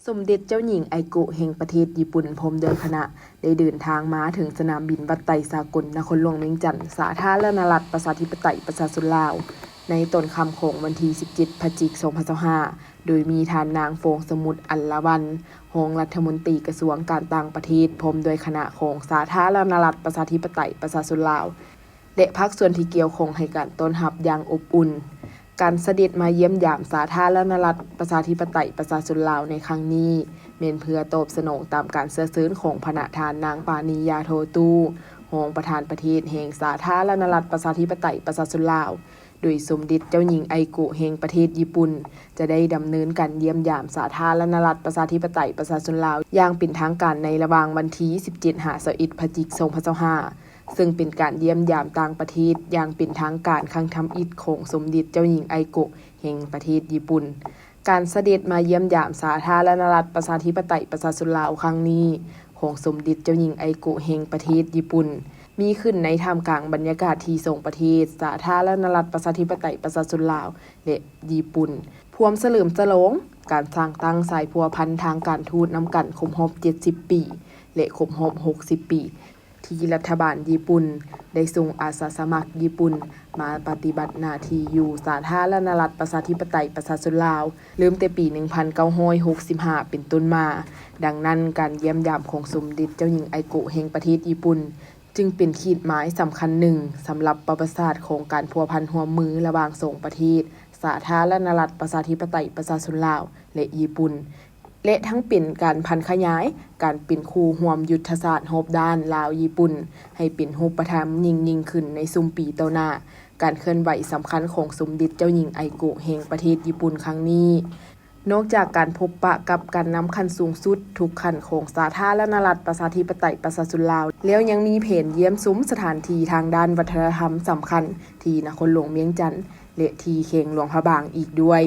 ສົມເດັດເຈົ້າຍິງໄອໂກະແຫ່ງປະເທດຍີ່ປຸ່ນ ພ້ອມດ້ວຍຄະນະ ໄດ້ເດີນທາງມາເຖິງສະໜາມບິນວັດໄຕສາກົນ ນະຄອນຫຼວງວຽງຈັນ ສາທາລະນະລັດ ປະຊາທິປະໄຕ ປະຊາຊົນລາວ ໃນຕອນຄ່ຳຂອງວັນທີສິບເຈັດ ພະຈິກ ສອງພັນຊາວຫ້າ ໂດຍມີທ່ານນາງ ຟອງສະໝຸດ ອັນລະວັນ ຮອງລັດຖະມົນຕີກະຊວງການຕ່າງປະເທດ ພ້ອມດ້ວຍຄະນະຂອງສາທາລະນະລັດ ປະຊາທິປະໄຕ ປະຊາຊົນລາວ ແລະ ພາກສ່ວນທີ່ກ່ຽວຂ້ອງໃຫ້ການຕ້ອນຮັບຢ່າງອົບອຸ່ນ. ການສະເດັດມາຢ້ຽມຢາມສາທາລະນະລັດ ປະຊາທິປະໄຕ ປະຊາຊົນລາວໃນຄັ້ງນີ້ ແມ່ນເພື່ອຕອບສະໜອງຕາມການເຊື້ອເຊີນຂອງພະນະທ່ານນາງ ປານີ ຢາໂທຕູ້ ຮອງປະທານປະເທດແຫ່ງສາທາລະນະລັດ ປະຊາທິປະໄຕ ປະຊາຊົນລາວ, ໂດຍສົມເດັດເຈົ້າຍິງໄອໂກະແຫ່ງປະເທດຍີ່ປຸ່ນ ຈະໄດ້ດຳເນີນການຢ້ຽມຢາມສາທາລະນະລັດ ປະຊາທິປະໄຕ ປະຊາຊົນລາວ ຢ່າງເປັນທາງການໃນລະຫວ່າງວັນທີສິບເຈັດ ຫາ ຊາວເອັດ ພະຈິກ ສອງພັນຊາວຫ້າ ເຊິ່ງເປັນການຢ້ຽມຢາມຕ່າງປະເທດຢ່າງເປັນທາງການຄັ້ງທຳອິດຂອງສົມເດັດເຈົ້າຍິງໄອໂກະແຫ່ງປະເທດຍີ່ປຸ່ນ. ການສະເດັດມາຢ້ຽມຢາມສາທາລະນະລັດ ປະຊາທິປະໄຕ ປະຊາຊົນລາວຄັ້ງນີ້ ຂອງສົມເດັດເຈົ້າຍິງໄອໂກະແຫ່ງປະເທດຍີ່ປຸ່ນ ມີຂຶ້ນໃນທ່າມກາງບັນຍາກາດທີ່ສອງປະເທດ ສາທາລະນະລັດ ປະຊາທິປະໄຕ ປະຊາຊົນລາວ ແລະ ຍີ່ປຸ່ນ ພວມສະເຫຼີມສະຫຼອງການສ້າງຕັ້ງສາຍພົວພັນທາງການທູດນຳກັນຄົບຮອບເຈັດສິບປີ ແລະ ຄົບຮອບຫົກສິບປີ ທີ່ລັດຖະບານຍີ່ປຸ່ນໄດ້ສົ່ງອາສາສະໝັກຍີ່ປຸ່ນມາປະຕິບັດໜ້າທີ່ຢູ່ສາທາລະນະລັດ ປະຊາທິປະໄຕ ປະຊາຊົນລາວ ເລີ່ມແຕ່ປີໜຶ່ງພັນເກົ້າຮ້ອຍຫົກສິບຫ້າເປັນຕົ້ນມາ. ດັ່ງນັ້ນ, ການຢ້ຽມຢາມຂອງສົມເດັດເຈົ້າຍິງໄອໂກະແຫ່ງປະເທດຍີ່ປຸ່ນ ຈຶ່ງເປັນຂີດໝາຍສຳຄັນໜຶ່ງສຳລັບປະຫວັດສາດຂອງການພົວພັນຮ່ວມມືລະຫວ່າງສອງປະເທດ ສາທາລະນະລັດ ປະຊາທິປະໄຕ ປະຊາຊົນລາວ ແລະ ຍີ່ປຸ່ນ ແລະ ທັງເປັນການຜັນຂະຫຍາຍການເປັນຄູ່ຮ່ວມຍຸດທະສາດຮອບດ້ານລາວ-ຍີ່ປຸ່ນ ໃຫ້ເປັນຮູບປະທຳຍິ່ງໆຂຶ້ນໃນຊຸມປີຕໍ່ໜ້າ. ການເຄື່ອນໄຫວສຳຄັນຂອງສົມເດັດເຈົ້າຍິງໄອໂກະແຫ່ງປະເທດຍີ່ປຸ່ນຄັ້ງນີ້ ນອກຈາກການພົບປະກັບການນຳຂັ້ນສູງສຸດທຸກຂັ້ນຂອງສາທາລະນະລັດ ປະຊາທິປະໄຕ ປະຊາຊົນລາວແລ້ວ, ຍັງມີແຜນຢ້ຽມຊົມສະຖານທີ່ທາງດ້ານວັດທະນະທຳສຳຄັນທີ່ນະຄອນຫຼວງວຽງຈັນ ແລະ ທີ່ແຂວງຫຼວງພະບາງອີກດ້ວຍ.